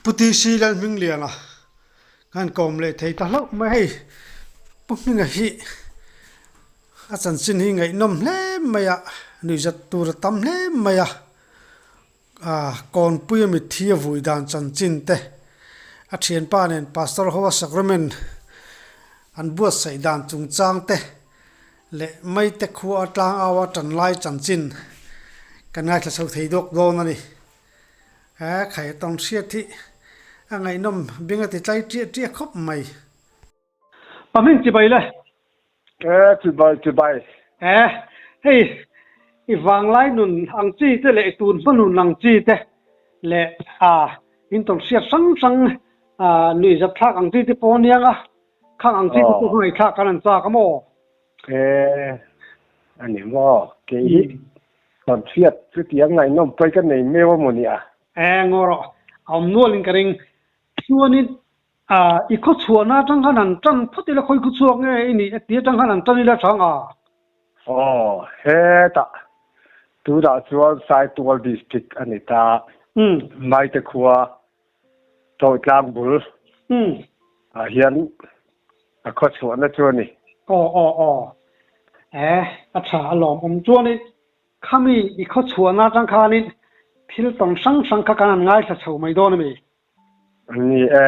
Pu TC Lalhmingliana kan kawm leh thei ta hlauh mai hei Pu Hminga hi a chanchin hi ngaihnawm hle mai a nuihzat tur a tam hle mai a ah kawnpui a mitthi a vui dan chanchin te a thianpa nen pastor ho a sacrament an buatsaih dan chungchang te leh maite khua a tlang au a tan lai chanchin kan ngaithla chho thei dawk dawn a ni. He khai a tawng hriat hi a ngaihnawm bing a ti tlai ṭiah ṭiah khawp mai. Pahming chibai le. E chibai chibai. E hei i vanglai nun ang chi te leh i tun hma nun ang chi te leh a in tawng hriat hrang hrang a nuihzat thlak ang chi te pawh aniang a khang ang chi te pawh ngaihthlak kan an chak a maw? E, a ni maw? Kei hi tawn hriat chutiang ngaihnawm pawi ka nei meu a maw nia? E, ngaw rawh, a awm nualin ka ring. Chuanin, i khaw chhuahna atang khan han tan phawt ila khawi khaw chhuak nge i nih ti atang khan han tan ila tha nga? Aw, hetah tunah chuan Saitual District a ni ta. Maite khua Chawitlang bul ah hian a khaw chhuahna chu a ni. Aw aw aw. E, a tha a lawmawm chuanin khami i khaw chhuahna atang khanin thil tawng hrang hrang kha kan han ngaithla chho mai dawn a mi? Ni e,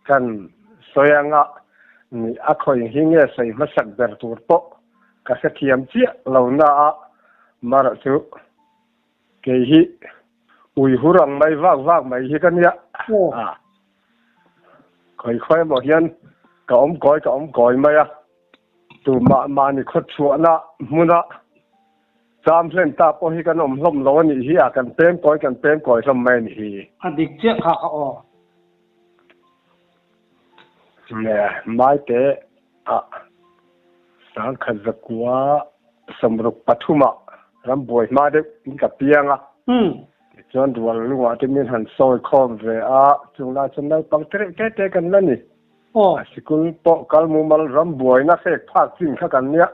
kan sawi anga ni a khawi hi nge sawi hmasak ber tur pawh ka hrethiam chiah lo na a, mara chu kei hi Ui hur ang mai vak vak mai hi ka nia. A khawi khawi emaw hian ka awm kawi ka awm kawi mai a. Tumah mahni khawchhuahna hmuna cham hlen ta pawh hi kan awm hlawm lo a nih hi a, kan pem kawi kan pem kawi hlawm mai a nih hi. A dik chiah kha ka aw. Maite ah sangkhat zakua sawmruk pathum ah rambuai hma deuh in ka piang a. Tichuan rual lungah te min han sawi khawm ve a, chung lai chuan naupang te reuh te te kan la ni. A sikul pawh kal mumal rambuaina hrek phak chin kha kan nia.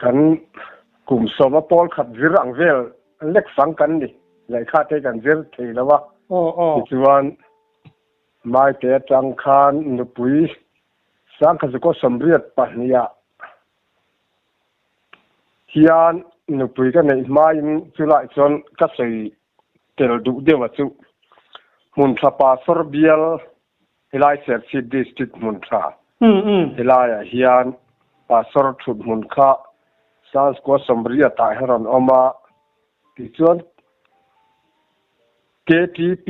Kan kum sawma pawl khat zir ang vel lek fang kan ni. Lehkha te kan zir thei lo a. Tichuan Maite atang khan nupui Sangkhazukaw 82 ah hian nupui ka neih hmain chulai chuan ka sawi tel duh deuh a chu. Hmuntha Pastor bial helai Serchhip District hmuntha helaiah hian Pastor thut hmun kha Sangkhazukaw 80 ah hian rawn awm a. Tichuan KTP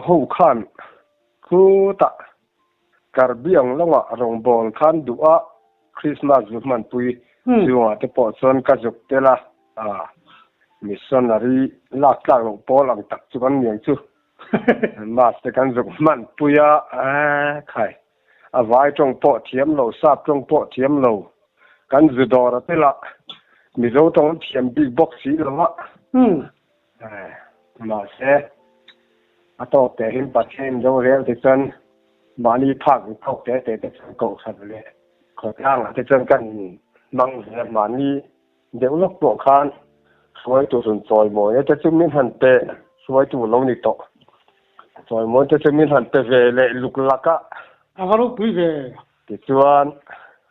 ho khan khutah Karbi ang lawngah rawngbâwl khan duh a, Krismas zu hmanpui chungah te pawh chuan ka zuk tel a, missionary lak tlak loh pawl ang tak chu kan niang chu. Mass te kan zuk hmanpui a, khai, a vai tawng pawh thiam lo, sap tawng pawh thiam lo, kan zu dawr a tel a, Mizo tawng an thiam bik bawk si lo a. Mahse, a tawk teh hin Pathian rorel te chuan mahni phak in tawk teh teh te chuan kohhran leh khawtlangah te chuan kan hmang ve a, mahni deuh lawk pawh khan hruaitu rawn chawimawina te chu min han pe, hruaitu lo ni tawh chawimawina te chu min han pe ve leh luk lak a. A va ropui ve. Tichuan,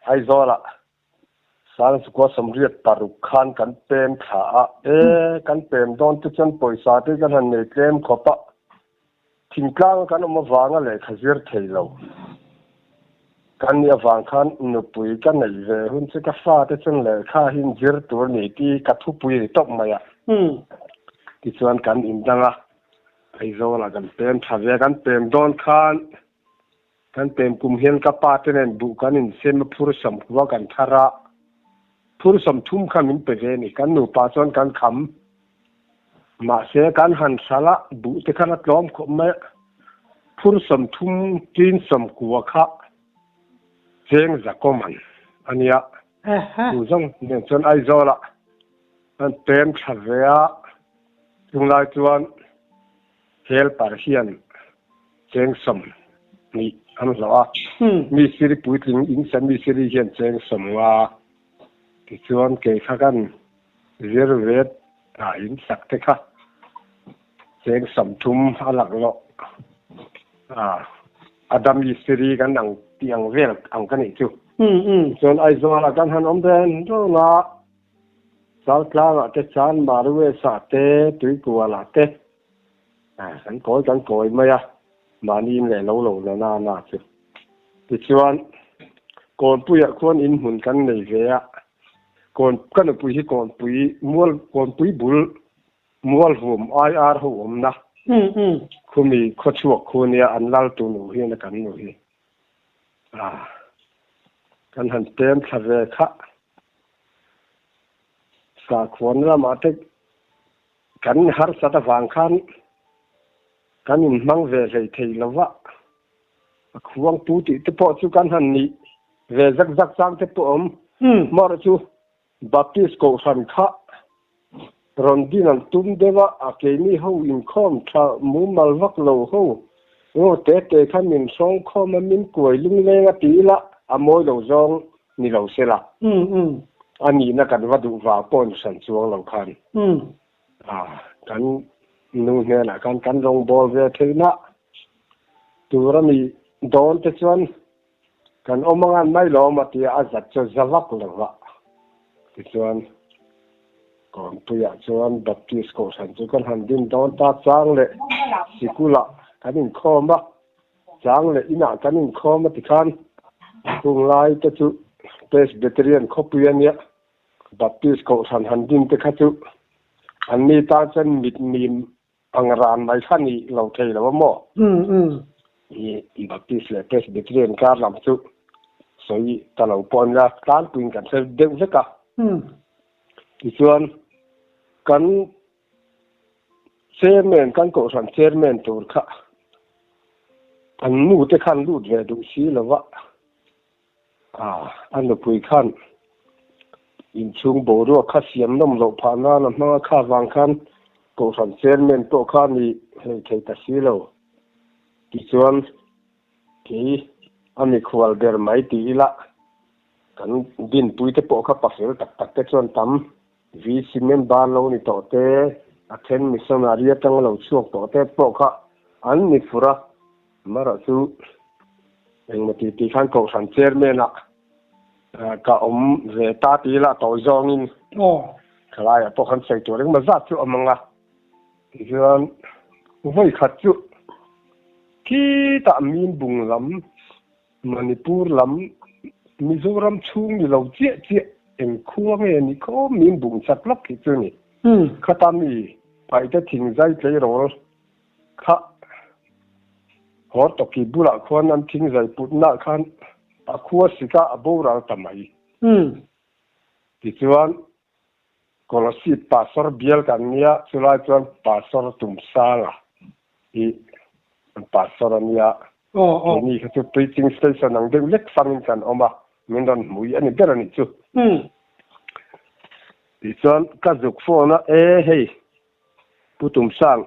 Aizawlah Sangchukua 86 khan kan pem thla a, e, kan pem dawn te chuan pawisa te kan han nei tlem khawp a, thingtlang a kan awm avanga lehkha zir thei lo kan nih avang khan nupui ka neih ve hun chu ka fa te chuan lehkha hi zir tur ni tih ka thupui a ni tawp mai a. Tichuan kan indang a, Aizawlah kan pem thla ve a, kan pem dawn khan Kan pem kum hian ka pa te nen buh kan insem a phur 90 kan thar a, phur 30 kha min pe ve a ni. Kan nupa chuan kan kham. Mahse kan han hral a, buh te khan a tlawm khawp mai a, phur 30 tin 90 kha cheng zakawm an a nia. Chu zawng nen chuan Aizawl ah kan pem tha ve a, chunglai chuan Helper hian cheng 20 an hlawh a, mi siri puitling in sa mi siri hian cheng 50, tichuan kei kha kan zir ve ta in sak te kha Cheng 30 a laklawh a, Adam mistiri kan ang tih ang vel ang ka nih chu. Chuan Aizawlah kan han awm ren reng a, Chaltlangah te chuan Maruesa te Tuikualah te kan kawi kan kawi mai a, mahni in leh lo lo la na na chu. Tichuan Kawnpuiah khuan inhmun kan nei ve a, Kawn ka nupui hi Kawnpui mual Kawnpui bul Mualhum IR ho awmna khumi khawchhuak khu nia an lal tu nu hian a kan nu hi kan han pem thla ve kha. Sakhuan lamah te kan harsat avang khan kan inhmang ve hlei thei lo va, a khuangtu tih te pawh chu kan han nih ve zak zak chang te pawh awm. Amaherawhchu Baptist kohhran kha rawn din an tum deuh a, a keini ho inkhawm tha mumal vak lo ho ngaw te te kha min hrawng khawm a, min kuai lungleng a ti ila a mawi lo zawng ni lo se la, a nihna kan va duh vang pawh ni hran chuang lo khan kan nu hnenah khan kan rawngbâwl ve theihna tur a nih dawn te chuan Kan awm ang an mai lawm a tia a zat chu za vak lo va. Tichuan, Kawnpuiah chuan Baptist Kohhran chu kan han din dawn ta chang leh sikulah kan inkhawm a, chang leh inah kan inkhawm a tikhan chung lai te chu Presbyterian khawpui a nia, Baptist Kohhran han din te kha chu anni tan chuan mit mim Ang ran mai kha ni lo thei lo a maw? I Baptist leh Presbyterian kar lam chu sawi ta lo pawh ania tlangpuiin kan hre deuh vek a. Tichuan kan chairman, kan kohhran chairman tur kha an nu te khan lut ve duh si lo va. A nupui khan inchhung boruak kha siam nawm loh phah nan a hmang a, kha vang khan Kohhran Chairman pawh kha ni hlei thei ta si lo. Tichuan, kei a mikhual ber mai ti ila, kan dinpui te pawh kha pafel tak tak te chuan tam VC member lo ni tawh te, a then missionary atanga lo chhuak tawh te pawh kha an ni fur a. Amaherawh chu engmaw ti tih khan Kohhran Chairman ah ka awm ve ta ti ila tawi zawngin thalaiah pawh khan sawi tur engmaw zat chu awm ang a. Tichuan vawi khat chu khitah Minbung lam, Manipur lam, Mizoram chhung ni lo chiah chiah eng khua nge ni khaw Minbung chak lawk hi chu ni. Khata mi paihte thingzai tleirawl Kha haw tawki bulah khuan an thingzai putnaah khan a khua sika a boral ta mai. Tichuan, Kolasib Pastor bial kan nia, chulai chuan Pastor Tumsanga hi an Pastor a nia. Keini kha chu Preaching Station ang deuh lek fangin kan awm a, min rawn hmui a ni ber a nih chu. Tichuan, ka zuk phone a, E hei, Pu Tumsang,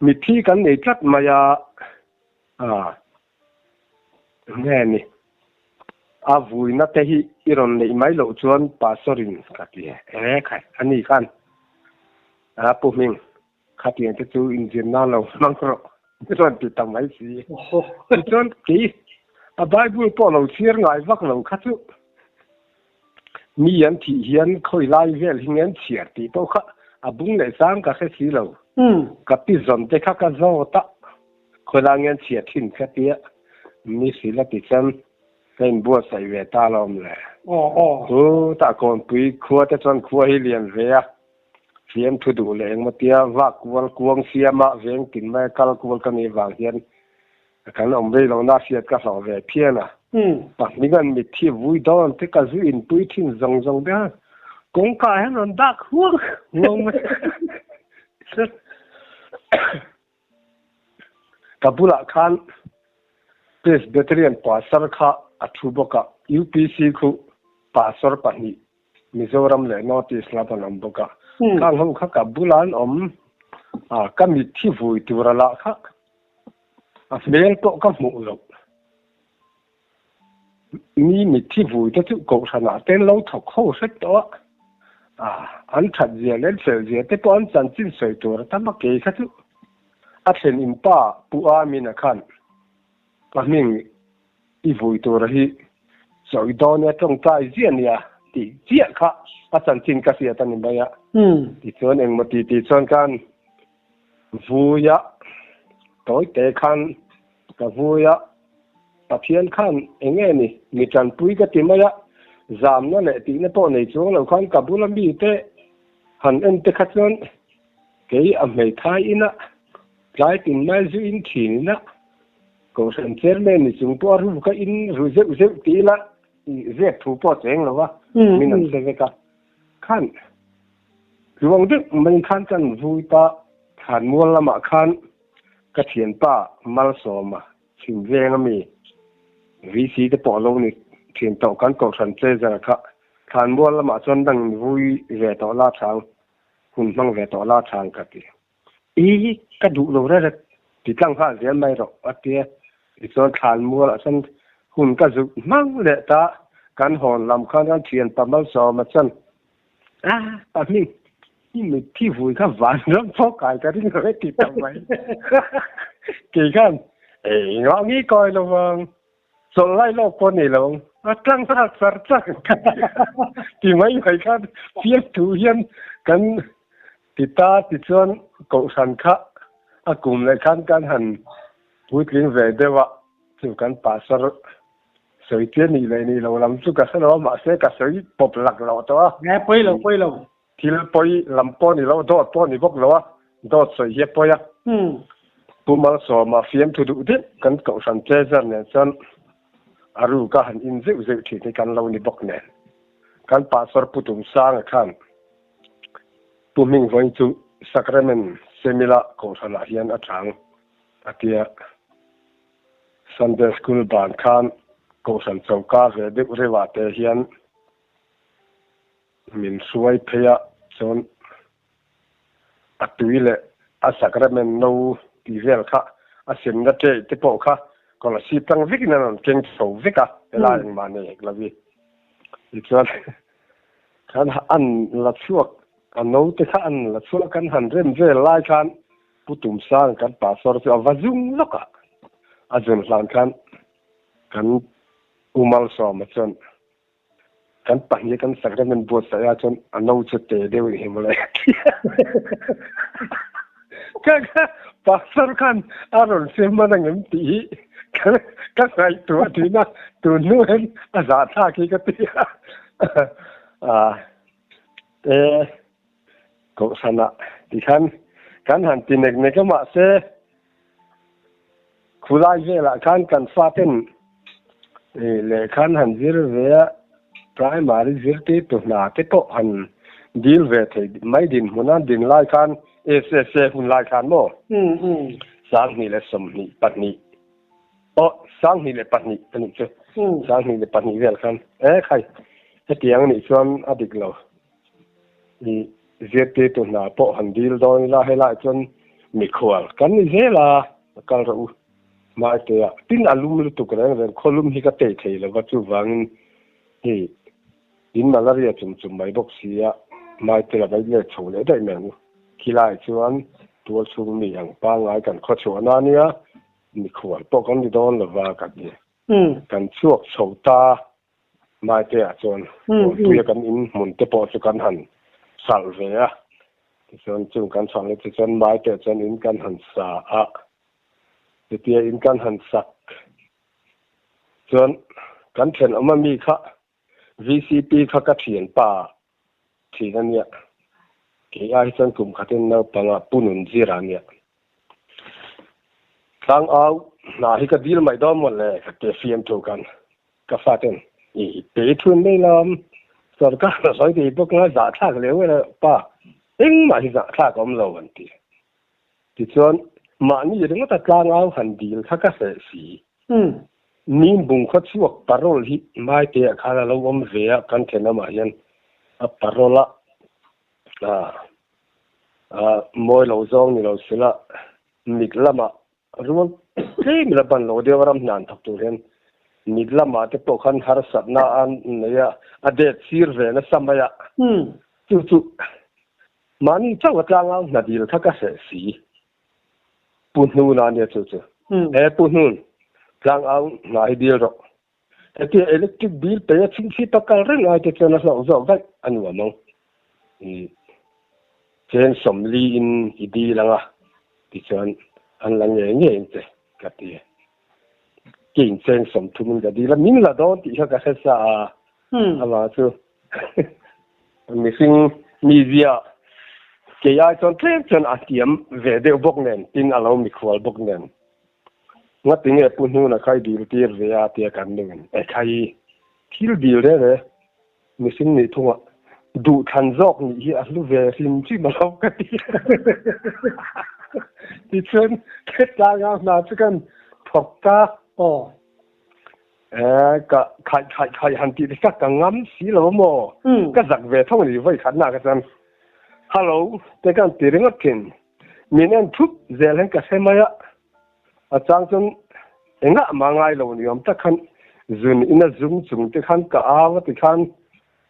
mitthi kan nei tlat mai a, a nge ni, a vuina te hi i rawn neih mai loh chuan Pastor in ka ti e khai, a ni khan a Pu Hming khatiang te chu inzir nan lo hmang rawh i rawn ti ta mai si. Tichuan kei a Bible pawh lo chhiar ngai vak lo kha chu. Mi an thih hian khawi lai vel hi nge an chhiar tih pawh kha a bung leh chang ka hre si lo. Ka pi zawn te kha ka zawt a, khawi lai nge an chhiar thin ka tia, mi hrilh a ti chuan ka inbuatsaih ve ta alawm le. Chutah Kawnpui khua te chuan khua hi lian ve a, fiam thu duh leh engmaw tia vak kual kuang siama veng tin maia kal kual ka nih vang hian Kan awm rei lohna hriat ka hlauh ve phian a. Pahnih an mitthi vui dawn te ka zu inpui thin zawng zawng te khan kawngka hian rawn dak huang huang mai. Ka bulah khan Presbyterian pastor kha a thu bawk a, UPC khu pastor pahnih Mizoram leh North East lam an awm bawk a. Khang ho kha ka bulah an awm a, ka mitthi vui tur a lah kha. A hmel pawh ka hmuh loh. Mi mitthi vui te chu kohhranah te an lo thawk ho hret tawh a. An that zia leh an fel zia te pawh an chanchin sawi tur a tam a, kei kha chu a thlen in pa Pu Amina khan ka hming i vui tura hi sawi dawn nia tawngtai ziah nia tih chiah kha a chanchin ka hriat a ni mai a. Tichuan engmaw ti tih chuan khan Vuia tawite khan ka vuia Pathian khan enge ni mi tanpui ka ti mai a, zamna leh tihna pawh nei chuang lo khan ka bula mite han en te kha chuan kei a hmeithai ina tlai tin mai zu in thin ina Kohhran chairman ni chung pawh a ru ka in ru zeuh zeuh ti ila zep thu pawh a cheng lo a, min an hre vek a. Khan tluang deuh mai khan kan vui ta thlanmual lamah khan ka thianpa Malsawma chhim veng ami VC te pawh a lo ni thin tawh kan kohhran treasurer kha thlanmual lamah chuan dangin vui ve tawh la chang hun hmang ve tawh la chang ka ti. I ka duh lo reng reng ti tlang nghal zel mai rawh a tia. Tichuan thlanmual ah chuan hun ka zuk hmang leh ta, kan hawn lam khan kan thianpa Malsawma chuan a pa hming i mitthi vui kha vanram pawh kai ka ring lo e ti ta mai. Kei khan ei ngah ngi kawi lo vang Chawlh lai lawk pawh nei lo ang, a tlang nghal char char ti mai mai khan fiamthu hian kan ti ta tichuan kohhran kha a kum leh khan kan han puitling ve deuh a, chu kan pastor sawi tir nih leh nih lo lam chu ka hre lo a, mahse ka sawi pawp lak loh tawh a. Nge pawi lo pawi lo. Thil pawi lam pawh ni lo, dawt pawh ni bawk lo a, dawt sawi hi a pawi a. Pu Malsawma fiamthu duh deuh kan kohhran treasurer nen chuan a ruka han in zeuh zeuh thin hi kan lo ni bawk nen. Kan pastor Pu Tumsanga khan Pu Hmingvawi chu Sacrament Semila kohhranah hian a chang a tia. Sunday School ban khan kohhran choka ve deuh reuhah te hian Min hruai phei a chuan a tui leh a sacrament no tih vel kha a semna tray te pawh kha Kolasib tang vekin an rawn keng chho vek a, helai engmah nei hek lo hi. Tichuan khan an la chhuak a no te kha an la chhuak kan han rem vel lai khan Pu Tumsang kan pastor chu a va zung lawk a, a zun hlan khan kan U Malsawma chuan Kan pahnih kan sacrament buatsaih ah chuan a no chu te deuh hi mawle a ti a. Ka ka pastor khan a rawn hre hman angem tih hi ka ka ngaihtuah thin a, tun hnu hian a zahthlak hi ka ti a. Ah e kohhran ah tikhan kan han ti nek nek a mahse Khulai velah khan kan faten lehkha an han zir ve a, primary zirtirtu hna te pawh han dil ve thei mai dinhmun a din lai khan SSA hun lai khan maw 2022 aw 2002 a nih chu 2002 vel khan e khai hetiang a nih chuan a dik lo. I zirtirtu hna pawh han dil dawn ila helaiah chuan mikhual kan ni zel a, a kal rawh u. Hmaitea tin a lum lutuk reng reng khawlum hi ka tei thei lova chuvangin hei in malaria chum chum mai bawk sia Hmaitea vai let chho leh daih mai ang u. Khilaiah chuan tual chhung mi ang pangngai kan khawchhuah na nia mikhual pawh kan ni dawn lova ka ti. Kan chhuak chho ta. Maite-ah chuan Kawnpuia kan in hmun te pawh chu kan han salh ve a, tichuan chung kan chhuah leh chu chuan Maite-ah chuan in kan han sa a, chutia in kan han sak chuan kan thenawm ami kha VCP kha ka thianpa thin a nia, kei ai chuan kum khatin naupanga Pu Nunzira a nia. Tlangau hna hi ka dil mai dawn maw le ka ti fiam thu khan ka faten i pe thun mai lam sarkar a sawi thei bawk anga zahthlak leh vel a pa engmah hi zahthlak a awm lo an ti. Tichuan mahni ringawta tlangau han dil kha ka hreh si. Nimbung khaw chhuak parole hi Maite ah khan a lo awm ve a kan thenawmah hian a parole a Mawi lo zawng ni lo sila mit lamah rual tlem ila ban lo deuh a ram hnan thawk tur hian mit lamah te pawh khan harsatna a nei a, a det sir ve nasa mai a. Chu chu mahni chauh a tlangau hna dil kha ka hreh si. Pu Hnuna ania chu chu. He Pu Hnun, tlangau hna hi dil rawh. Hetia electric bill pe a chhingchhip a kal reng ai te chuan a hlauh zawk daih a nuam ang. I cheng sawmli in i dil ang a tichuan an la ngei ngei ang che ka ti. Kei cheng sawmthum in ka dil a, min la dawn tih kha ka hre sa a, amah chu mihring mizia kei ai chuan tlem chuan a hniam ve deuh bawk nen tin a lo mikhual bawk nen. Ngati nge Pu Hnuna kha i dil tir ve a tia kan nungin e khai thil dil reng e mihring nih thungah duhthlan zawk nih hi a hlu ve hrim hrim a lo ka ti. Tichuan tlanga hna chu kan thawk ta. Aw. E ka khai khai khai han tih te kha ka ngam si lo maw ka zak ve tho a ni vawi khatna ka chuan hello te kan ti ringawt thin. Min en thup zel hian ka hre mai a, a chang chuan engah mah ngai lo ni awm tak khan zun ina zum chung te khan ka au a tikhan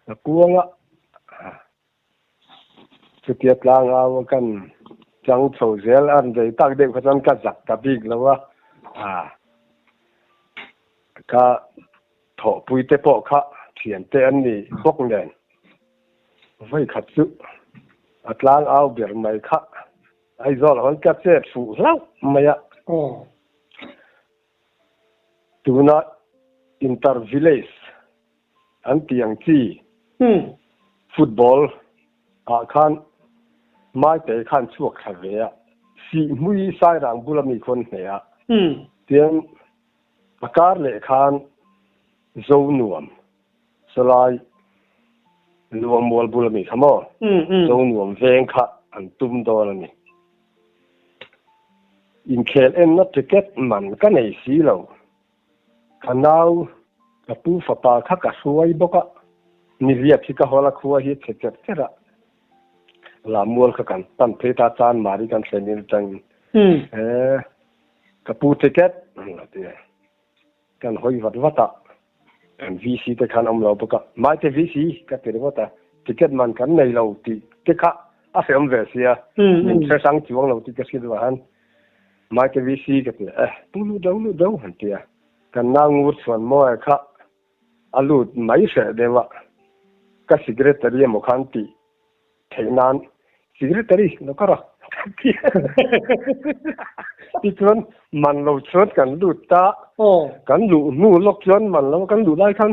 ka kuang a, chutia tlang au a kan chang chho zel a, an vei tak deuh kha chuan ka zak ta bik lo a, ka thawhpui te pawh kha thian te an ni bawk nen. Vawi khat chu a tlang au ber mai kha Aizawl ah khan ka chet fuh hlauh mai a. Tuna Inter Village an tih ang chi football ah khan Maite khan chhuak thla ve a, Sihhmui Sairang bula mi khawn hneh a, tiang a kar leh khan Zonuam Sawlai Luangmual bul a mi kha maw? Zonuam veng kha an tum dawn a ni. Inkhel enna ticket man ka nei si lo. Ka nau, ka pu fapa kha ka hruai bawk a, nihliap hi ka hawl a khua hi chhe cherh cherh a. Lammual kha kan pan phei ta chan mari kan thlen in atangin e ka pu ticket a ti a. Kan hawi vat vat a, kan VC te khan awm lo bawk a, Maite VC ka ti ringawt a, ticket man kan nei lo tih te kha a hreawm ve sia, min hre hrang chuang lo tih ka hriat vang han Maite VC ka ti a, eh pu lut do lut do han ti a, kan nau ngur chhuan mawi kha a lut mai hreh deuh a, ka secretary emaw khan tih theih nan secretary lo ka rawh tichuan man lo chuan kan lut ta kan luh hnu lawk chuan man lo kan luh lai khan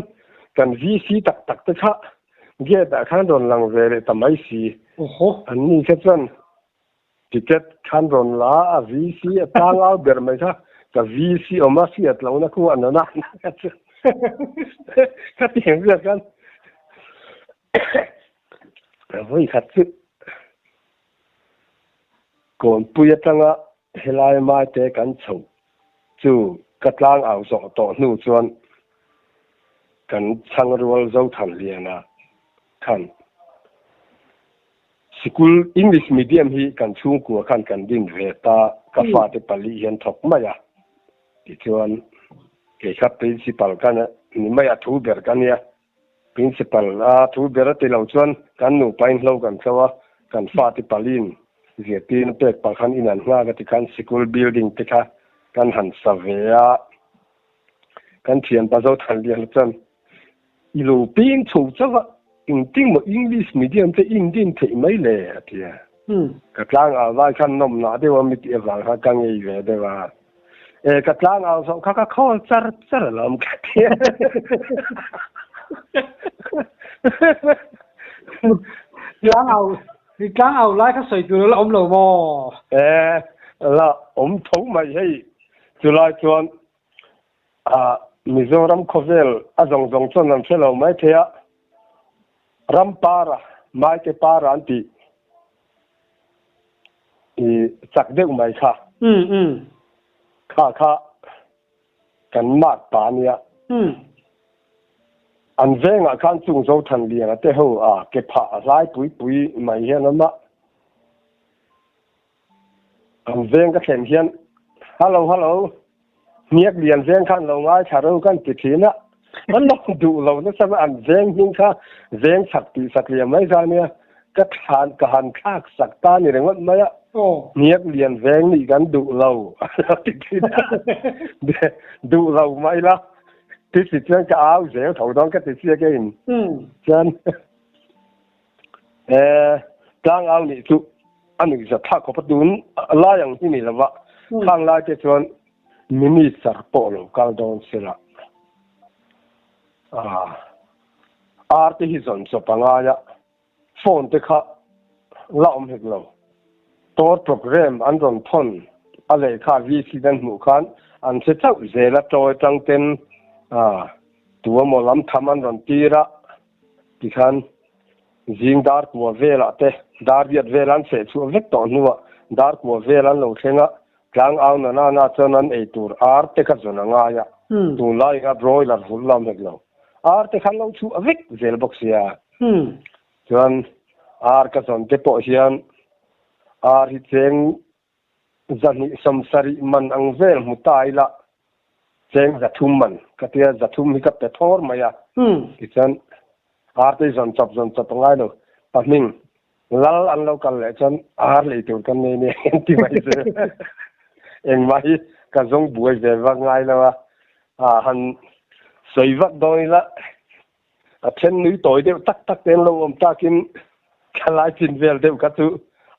kan VC tak tak te kha gate ah khan rawn lang ve leh ta mai si an ni kha chuan ticket khan rawn la a VC a tlang au ber mai kha ka VC awm a hriat lo na khu an rawn a ka ti ang vel khan Vawi khat chu Kawnpui atanga helai maite kan chhoh chu ka tlang au zawh tawh hnu chuan kan chhang rual Zothanliana khan sikul English medium hi kan chhungkua khan kan din ve ta, ka fate pali hian thawk mai a tichuan kei kha principal ka ni mai a, thu ber ka nia. Principal a thu ber a ti lo chuan kan nupa in hlo kan tlo a, kan fate palin zirtirna pek pah khan in an nghak a ti khan sikul building te kha kan han sa ve a, kan thianpa Zothanliana chuan i lo peng chho chauh a, engtin maw English medium te in din theih mai le a ti a. Ka tlangau lai khan nawmnah deuh a mi tih avang khan ka ngei ve deuh a. E ka tlangau zawh kha ka khawl char char alawm ka ti a. Tlangau, i tlangau lai kha sawi tur a la awm lo maw? E la awm tho mai hei chulai chuan ah Mizoram khawvel a zawng zawng chuan an hre lo mai thei a, ram para, maite para an tih i chak deuh mai kha. Kha kha kan mark pa ania. An vengah khan chung Zothanliana te ho a ke phah a hlai pui pui mai hian awm a. An veng ka thlen hian Hello hello hniak lian veng khan lo ngaithla ro kan ti thin a. An lo duh lo nasa mai an veng hming kha veng chak tih sak liam mai kha ania. Ka thlan ka han thlak sak ta ni ringawt mai a. Hniak lian veng nih kan duh lo a lo ti thin a. Duh lo mah ila ti si chuan ka au zel tho dawn ka ti chiak e in. Chuan tlang au nih chu a nuihzat thlak khawp a tun lai ang hi ni lova khang lai te chuan minister pawh lo kal dawn sela. Ar te hi zawn chawp a ngai a, phone te kha la awm hek lo. Tor program an rawn thawn a lehkha VC te an hmuh khan an hre chauh zel a, tawi atang ten tu emaw lam tham an rawn tir a, tikhan zing dar kua velah te dar riat vel an feh chhuah vek tawh hnuah dar kua vel an lo thleng a, Tlang au na na na chuan an ei tur ar te kha zawn a ngai a, tunlai kha broiler vulh lam hek lo. Ar te kha an lo chhuah vek zel bawk sia. Chuan ar ka zawn te pawh hian ar hi cheng zahnih sawmsarih man ang vel hmu ta ila cheng zathum man ka tia zathum hi ka pe thawr mai a. Tichuan ar te hi zawn chawp zawn chawp a ngai lo. Pahming Lal an lo kal leh chuan ar lei tur kan nei nia an ti mai che. Engmah hi ka zawng buai ve vak ngai lo a, a han sawi vak dawn ila a then nui tawi deuh tak tak te an lo awm takin thalai chin vel deuh kha chu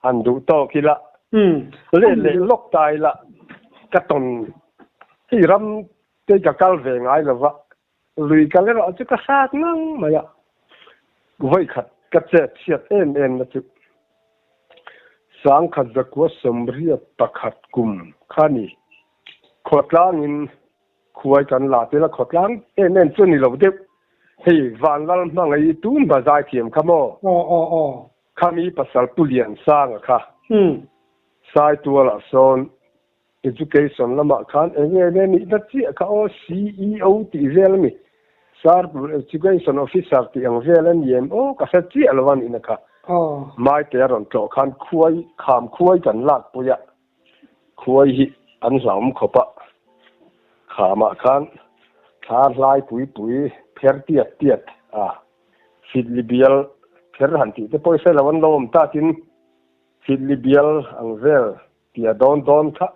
han duh tawk ila let leh lawk ta ila ka tawn hei ram te ka kal ve ngai lo va. Lui kal erawh chu ka hrat ngang mai a, vawikhat ka chet chhiat em em na chu sangkhat zakua sawmriat pakhat kum kha ni. Khawtlangin khuai kan la tel a, khawtlang em em chu ni lo deuh. Hei Vanlal hmangaih i tun hma zaithiam kha maw? Aw aw aw. Khami pasal Pu Liansanga kha. Saitualah sawn Education lamah khan eng nge nge nihna chiah kha aw CEO tih vel a ni. Sir Education Officer tih ang vel a ni em aw ka hre chiah lo a nihna kha. Maite a rawn tlawh khan khuai kham khuai kan lak pui a, khuai hi an hlauhawm khawp a. Khamah khan thla hlai pui pui pher tiat tiat a, fitli bial pher han tih te pawh i hre lo an lo awm takin fitli bial ang vel Tia dawn dawn kha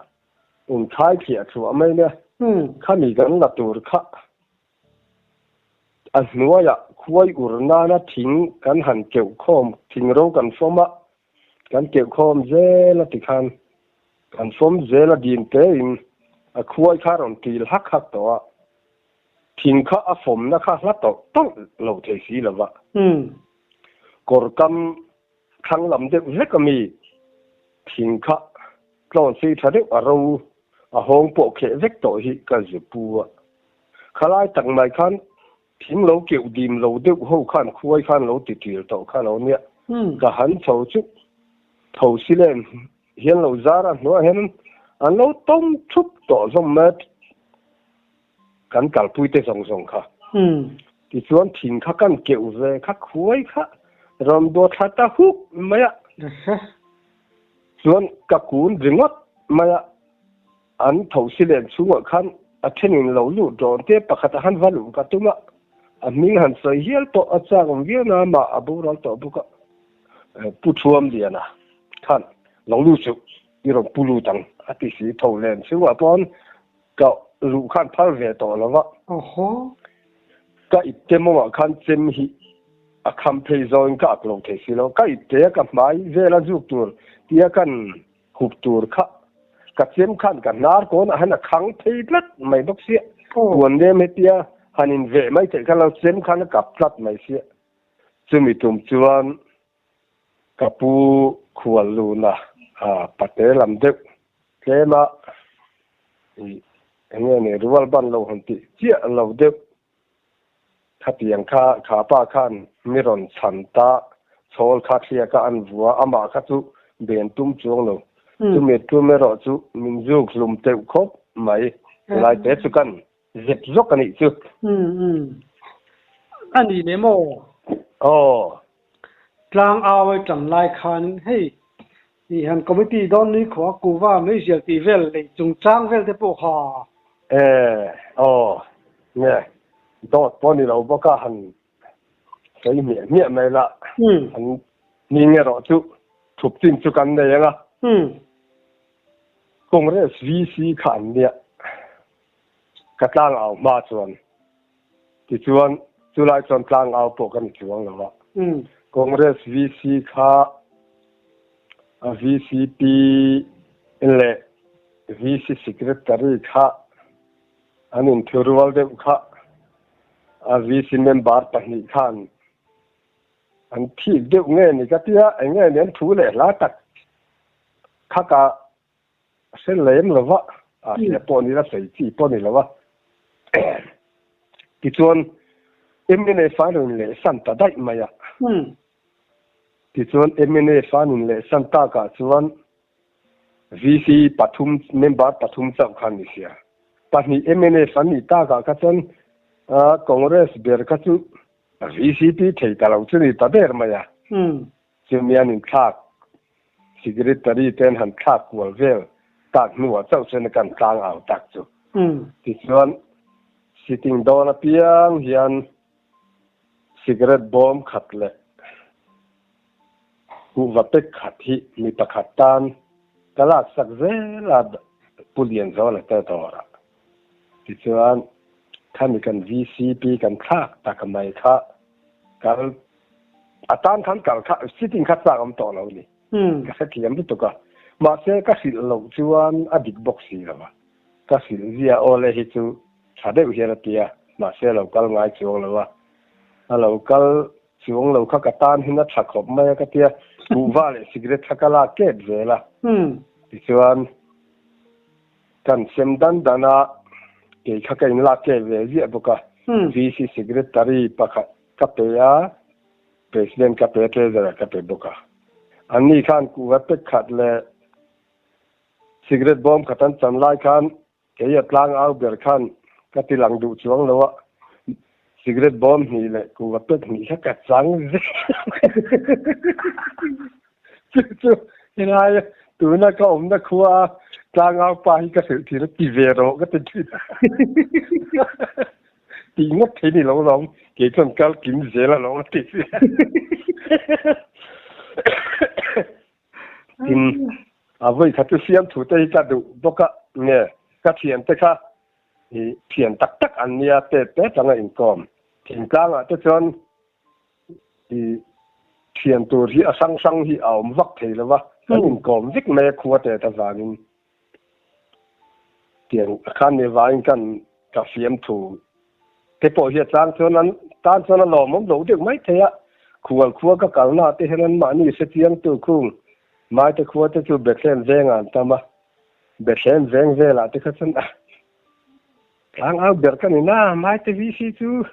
in thlai thliah thluah mai nia. Khami kan la tur kha a hnuaiah khuai ur nana thing kan han keuh khawm, thing ro kan fawm a, kan keuh khawm zel a tikhan kan fawm zel a dim tein a khuai kha a rawn til hak hak tawh a, thing kha a fawmna kha hla tawlh tawlh lo thei si lo va. Kawr kam Thlang lam deuh vek a mi thing kha tlawn sei tha deuh a ro a hawng pawh kheh vek tawh hi ka zu pu a. Khalai tak mai khan thing lo keuh dim lo deuh ho khan khuai khan lo ti ṭil tawh kha lo nia. Ka han chho chu tho si len hian lo zar a hnuaiah hian an lo tawm thup tawh hlawm mai a. Kan kalpuite zawng zawng kha. Tichuan thing kha kan keuh ve kha khuai kha rawn dawt thla ta huk mai a. Chuan ka kun ringawt mai a, an thosi len chhungah khan a thenin lo lut rawn te pakhat a han va luh ka tum a, a hming han sawi hial pawh a chak awm viau na mah a boral tawh bawk a. Pu Thuamliana khan lo lut suh i rawn pu lut ang a ti si tho len chhungah pawn Ka luh khan phal ve tawh lo va. Ka ipte mawngah khan chem hi a kham phei zawngin ka ak lo thei si lo. Ka ipte a ka hmai vela zuk tur tia kan hup tur kha ka chem khan ka hnar kawnah han a khang phei tlat mai bawk sia. Puan lem hetia han inveh mai theih kha lo chem khan a kap tlat mai sia. Chumi tum chuan Ka pu khual luna pate lam deuh tlema ih eng nge ni rual ban lo han tih chiah lo deuh khatiang kha kha pa khan mi rawn chhan ta chhawl kha thliak a an vua amah kha chu ben tum chuang lo chumi tum erawh chu min zuk hlum teuh khawp mai helai te chu kan Zep zawk a nih chu. Umm a ni leh maw? Aw. Tlang au ai tan lai khan hei i han committee dawn ni khawh a kuva meizial tih vel lei chungchang vel te pawh kha. E aw nge dawt pawh ni lo bawk a han sawi hmiah hmiah mai la. An. Hming erawh chu thup chin chu kan nei ang a. Congress VC kha an nia. Ka tlangau hma chuan. Tichuan chulai chuan tlangau pawh ka ni chuang lo a. Congress VC kha VCP leh VC Secretary kha an inthurual deuh kha a VC member pahnih khan an thik deuh nge ni ka tia eng nge ni an thu leh hla tak kha ka hre lem lo va, a hria pawh ni la sawi chi pawh ni lo va. Tichuan mnf an rawn leh san ta daih mai a. Tichuan mnf an inleh san takah chuan VC pathum member pathum chauh kha an ni sia. Pahnih mnf an nih takah kha chuan Congress ber kha chu VCP thei ta lo chu ni ta ber mai a. Chumi an inthlak Secretary te an han thlak kual vel tak hnuah chauh chuan kan tlang au tak chu. Tichuan sitting dawn apiang hian cigarette bawm khat leh kuhva pack khat hi mi pakhat tan ka laksak zel a Pu Lianzawla te dawrah. Tichuan khami kan VCP kan thlak tak mai kha kal a tan khan kal kha sitting kha chak awm tawh lo ni. Ka hrethiam lutuk a. Mahse ka hrilh loh chuan a dik bawk si lo a. Ka hrilh zia awle hi chu tha deuh hian a ti a, mahse a lo kal ngai chuang lo a. A lo kal chuang lo kha ka tan hin a tha khawp mai a ka ti a, kuhva leh cigarette kha ka lak kep zel a. Tichuan kan sem dan dan a, kei kha ka inlak kep ve ziah bawk a. VC Secretary pakhat ka pe a, President ka pe a, Treasurer ka pe bawk a. Anni khan kuhva pek khat leh cigarette bawm khat an chan lai khan Kei a tlang au ber khan ka ti lang duh chuang lo a, cigarette bawm hnih leh kuva pek hnih kha ka chang zel. Chu chu helai tuna ka awmna khua a tlang au pa hi ka hrilh thin a, ti ve rawh ka ti thin a. Tih ngawt thei ni lo lawm, kei chuan kal kim zel alawm a ti si. Tin, a vawi khat chu siamthu te hi ka duh bawk a, nge ka thiante kha i thian tak tak an nia te te tanga inkawm. Thingtlangah te chuan i thian tur hi a hrang hrang hi a awm vak thei lo va, kan inkawm vek mai a khua te ta vangin. Tiang khan ni vangin kan ka fiamthu te pawh hi a tlang chuan an tan chuan a lawmawm lo deuh mai thei a, khual khua ka kalna ah te hian an mahni hre chiang tu khung Maite khua te chu Bethlehem vengah an tam a, Bethlehem veng velah te kha chuan a tlang au ber ka ni na, Maite VC chu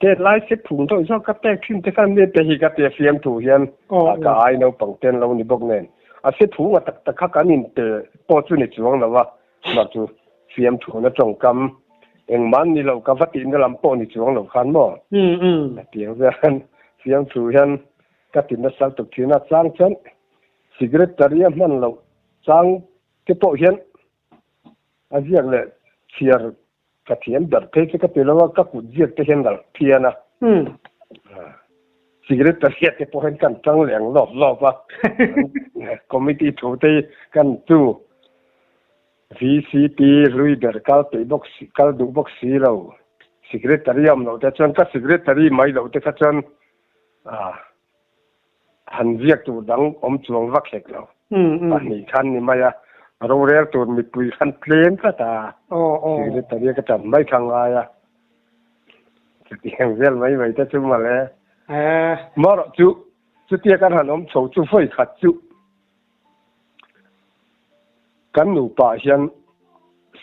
tet lai se phung deuh zawk ka pek thin te khan mi te hi ka tia fiamthu hian ka ai naupang ten lo ni bawk nen a se phung a tak tak kha kan in pe pawh chu ni chuang lo a, mah chu fiamthu na tawngkam engmah ni lo ka va tihna lam pawh ni chuang lo khan maw a tiang hian fiamthu hian ka ti nasa tuk thin a, chang chuan cigarette taria hman loh chang te pawh hian a ziak leh chhiar Ka thiam ber phei chu ka ti lo a, ka kut ziak te hian nalh phian a. Cigarette ta hriat te pawh hian kan tang leh ang lawp lawp a. Committee thu te hi kan chu VCP hlui ber kal peih bawk si, kal duh bawk si lo. Secretary a awm loh te chuan ka secretary mai loh te kha chuan Han ziak tur dang awm chuang vak hlek lo. Pahnih khan ni mai a, rorel tur mipui khan tlem tlat a, secretary a ka tan mai kha ngai a. Chutiang vel mai mai te chu mawle. Marawh chu chutia kan han awm chho chu vawi khat chu kan nupa hian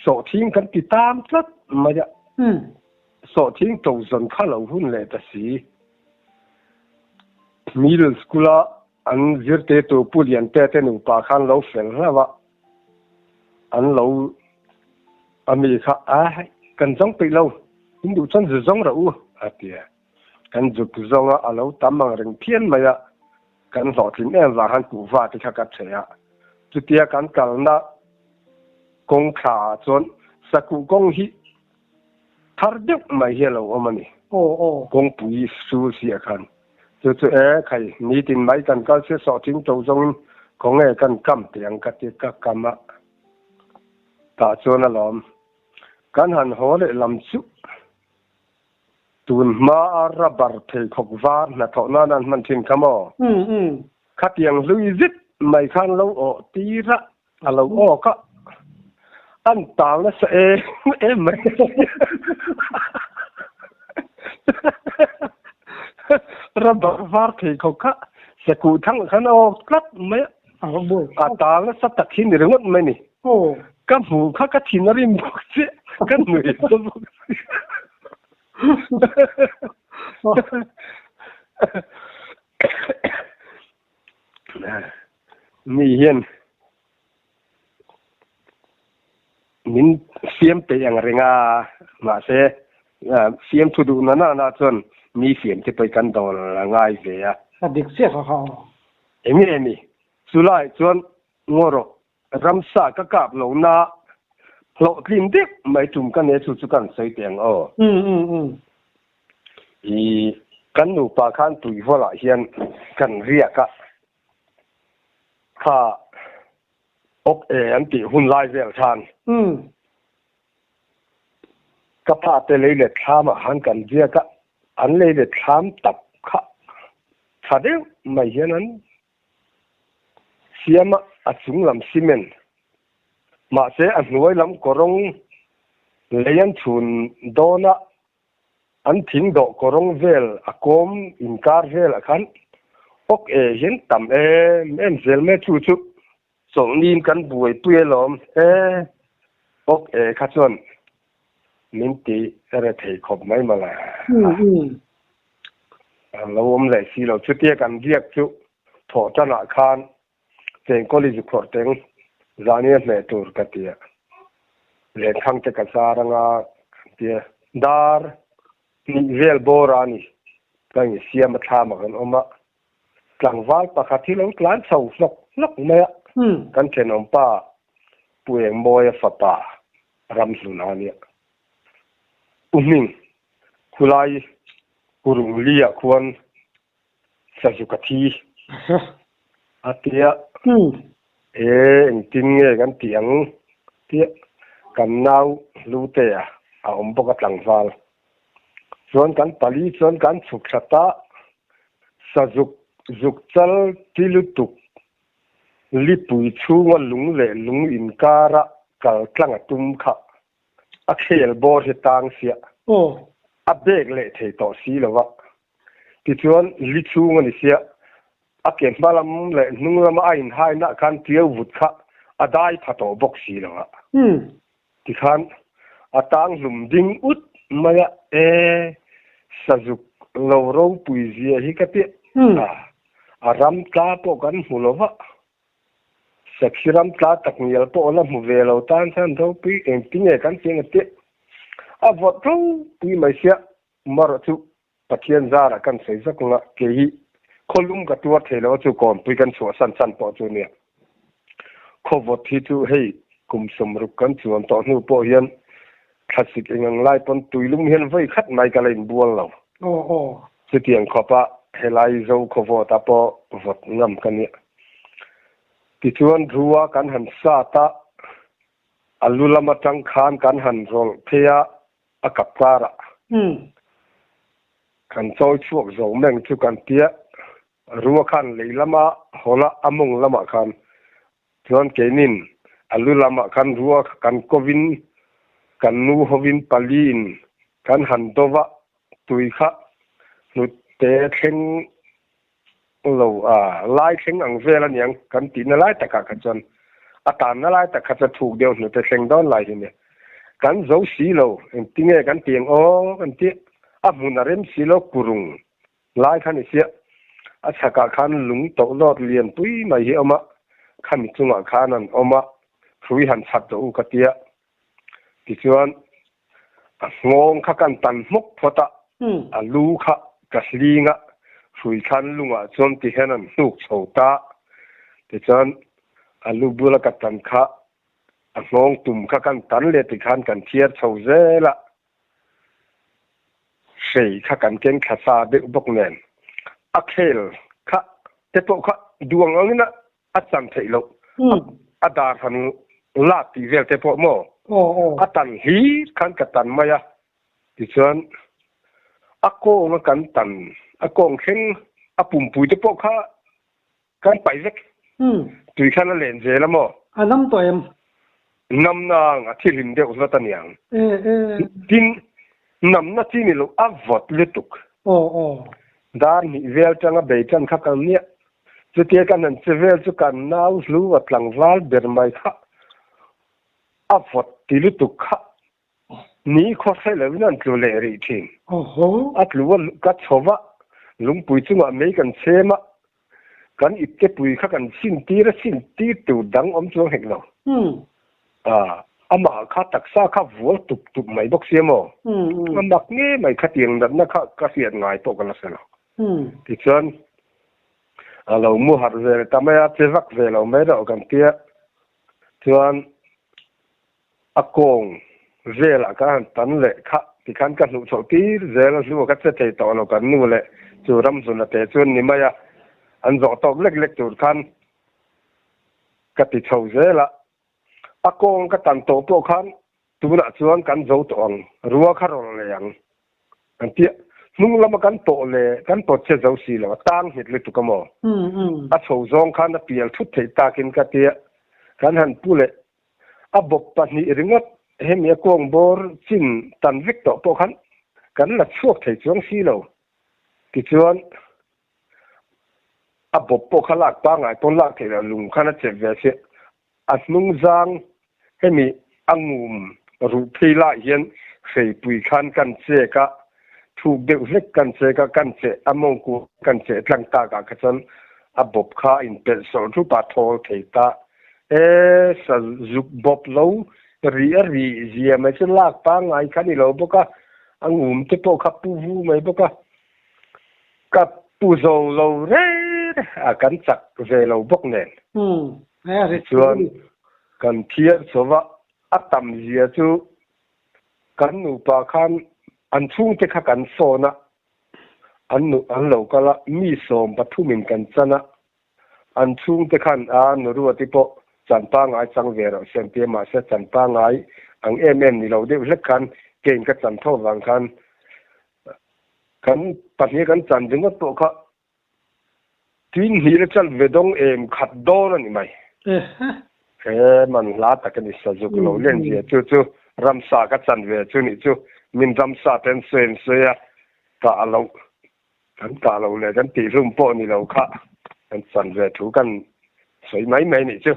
sawhthing kan ti tam tlat mai a. Sawhthing to zawn kha lo hun leh ta si. Middle School a an zirtirtu Pu Liante te nupa khan lo fel hlauh a, an lo a mi kha a hei kan zawng peih lo, in duh chuan zu zawng rawh u a ti a. Kan zuk zawng a, a lo tam ang reng phian mai a, kan hlawhtlin em vang khan kuhva te kha ka chhe a. Chutia kan kalna kawng thla ah chuan sakuh kawng hi Thar deuh mai hi a lo awm a ni. Kawngpui sul siah khan. Chu chu e, khai, nitin mai kan kal sia sawhthing to zawngin khawnge kan kam teh ang ka ti ka kam a, tah chuan alawm. Kan han haw leh lam chu tun hma a rubber pheikhawk var hnathawh nan an hman thin kha maw? Khatiang hlui zet mai khan lo awh tir a, a lo awk a, an tau nasa em em mai. Rubber var pheikhawk kha sakuh thang khan a awk tlat mai a. A tal nasa tak hi ni ringawt mai ni. Ka hmuh kha ka thin a rim bawk che, ka nui ta bawk. Mi hian min siam peih ang reng a, mahse siam thu duh na na chuan mi siam te pawh kan dawl a ngai ve a. A dik chiah kha kha aw. Eng nge ni? Chulai chuan ngaw rawh, ramsa ka kap lo na hlawhtlin deuh mai tum ka ne chu chu kan sawi teh ang aw. I kan nupa khan tuivawl ah hian kan riak a, kha awk e an tih hun lai vel khan ka pa te lei let thlam ah khan kan riak a, an lei let thlam tak kha tha deuh mai hian an siam a, a chung lam cement mahse a hnuai lam kawrawng lei an chhun dawn a. An thing dawh kawrawng vel a kawm inkar velah khan awk e hian tam em em zel mai chu chu chawlhnin kan buaipui alawm e awk e kha chuan min ti re thei khawp mai mawle a lo awm leh si lo chutia kan biak chu thawh tanah khan Cheng college khawrh teng zania hmeh tur ka ti a, lenkhang te ka zar anga kan ti a, dar hnih vel bawr a ni ka insiam a thlam ah kan awm a, tlangval pakhat hi lo tlan chho hlawk hlawk mai a, kan thenawm pa Pu Engmawia fapa Ramhlun a nia, Pu Hming khulai Hurungli ah khuan Sazu ka thi a tia e engtin nge kan tih ang tia kan nau Hlute a a awm bawk a tlangval chuan kan pali chuan kan chhuk thla ta Sazuk zuk chal ti lutuk lipui chhunga lung leh lung inkara kal tlang a tum kha a khel bawr hi tang siah a bek leh thei tawh si lo va. Tichuan li chhung a ni sia, a ke hma lam leh hnung lama a inhaina khan tiau vut kha a dai pha tawh bawk si lo a. Tikhan a tang hlum ding ut mai a, E, sazuk lo ropui zia hi ka piah a, a ram tla pawh kan hmu lo va. Sakhi ram tla tak ngial pawh la hmu ve lo tan chuan ropui engtinge kan tih ang a tih a vawt ropui mai sia. Marawh chu Pathian zarah kan sawi zak ang a, kei hi khawlum ka tuar thei lo a chu kawnpui kan chhuahsan chan pawh chu nia. Khawvawt hi chu hei kum 60 kan chuan tawh hnu pawh hian thlasik eng ang lai pawn tuilum hian vawi khat mai ka la inbual lo. Chutiang khawpa helai zo khawvawta pawh vawt ngam ka nia. Tichuan rua kan han sat a, a lu lam atang khan kan han rawlh phei a, a kap karah kan chawi chhuak zo meng chu kan tia rua khan lei lama hawl a a mawng lamah khan chuan keinin a lu lamah khan rua kan kovin kan nu hovin paliin kan han do va tui kha hnute thleng lo a lai thleng ang vel a niang kan tihna lai takah kha chuan a tanna lai tak kha chuan thuk deuh hnute thleng dawn lai hi nia. Kan zo si lo engtinge kan ti ang aw kan ti a hmun a rem si lo kurung lai kha ni sia a chhakah khan lung tawh lawt lian pui mai hi a awm a khami chungah khan an awm a hrui han chhat rawh u ka tia tichuan A nghawng kha kan tan hmawk phawt a, a lu kha ka hling a, hrui thlan lungah chuan ti hian an hnuk chho ta. Tichuan a lu bula ka tan kha a nghawng tum kha kan tan leh tikhan kan thiar chho zel a, hrei kha kan keng thla sa deuh bawk nen. A khel kha te pawh kha duang angin a chan theih loh. A dar han lak tih vel te pawh maw a tan hlir khan ka tan mai a. Tichuan a kawng a kan tan a kawng thleng a pumpui te pawh kha kan paih vek. Tui khan a len zel a maw? A nam tawh em? Namna ang a thihlim deuh zat a niang. Tin, namna chi ni loh a vawt lutuk. Dar hnih vel tanga bei tan kha kan nia. Chutia kan han che vel chu kan nau hlu a tlangval ber mai kha a vawt ti lutuk kha ni khaw hre loin an tlu leh rih thin. A tlu a ka chho va, lungpui chungah mei kan chhem a, kan ipte pui kha kan chhin tir a, chhin tir tur dang awm chuang hek lo. Amah kha taksa kha vual tup tup mai bawk sia maw? A mak nge mai khatiang natna kha ka hriat ngai pawh ka la hre lo. Tichuan a lo mu harh ve ta mai a, che vak ve lo mai rawh kan tia. Chuan A kawng velah ka han tan leh kha tikhan ka hnuh chhoh tir zel a, hlua ka che thei tawh lo kan nu leh chu ramzuna te chuan ni mai a, an zawh tawk lek lek tur khan ka ti chho zel a. A kawng ka tan tawh pawh khan tunah chuan kan zo tawh ang, rua kha rawlh leh ang an ti a, hnung lama kan tawh leh kan pawt che zo si lo, a tang nghet lutuk a maw? A chho zawng khan a pial thut theih takin ka ti a, kan han pu leh A bawp pahnih ringawt hemi a kawng bawr chin tan vek tawh pawh khan kan la chhuak thei chuang si lo. Tichuan a bawp pawh kha lak pangngai pawn lak theih loh lung khan a chep ve si. A hnung zang hemi a ngum ruh phei lai hian hreipui khan kan chek a, thuk deuh hlek kan chek a, kan cheh a mawngkua kan cheh tlang tak ah kha chuan a bawp kha a inpelh sawlh thup a, thawl thei ta. E sa zuk bawp lo ri a ri zia mai chu lak pangngai kha ni lo bawk a, a ngum te pawh kha pu vu mai bawk a, ka pu zo lo reng a kan chak ve lo bawk nen. Tichuan kan thiar chho va, a tam zia chu kan nupa khan an chhungte kha kan sawn a, an nu an lo kal a, mi sawm pathumin kan chan a, An chhungte khan a Nuruati pawh chan pangngai chang ve rawh se an ti a, mahse chan pangngai ang em em ni lo deuh hlek khan kein ka chan tho vang khan kan pahnih kan chan ringawt pawh kha tin hnih la chan ve dawng em khat dawn a ni mai. He man hla tak a ni sazuk lo len zia chu chu ramsa ka chan ve chu nih chu min ramsa te an sawi an sawi a ka a loh Kan kah lo leh kan tihhlum pawh ni lo kha kan chan ve thu kan sawi mai mai nih chu.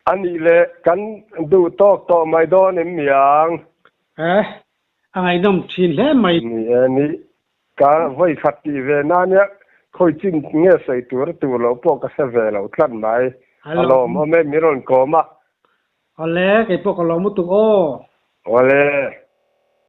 A nih leh kan duh tawk tawh mai dawn em niang? E, a ngaihnawm thin hle mai. Ni e, ni. Ka vawi khat tih ve na nia, khawi chin nge sawi tur a tur loh pawh ka hre ve lo tlat mai. A lawmawm e, min rawn kawm a. Awle, kei pawh ka lawm lutuk aw. Awle.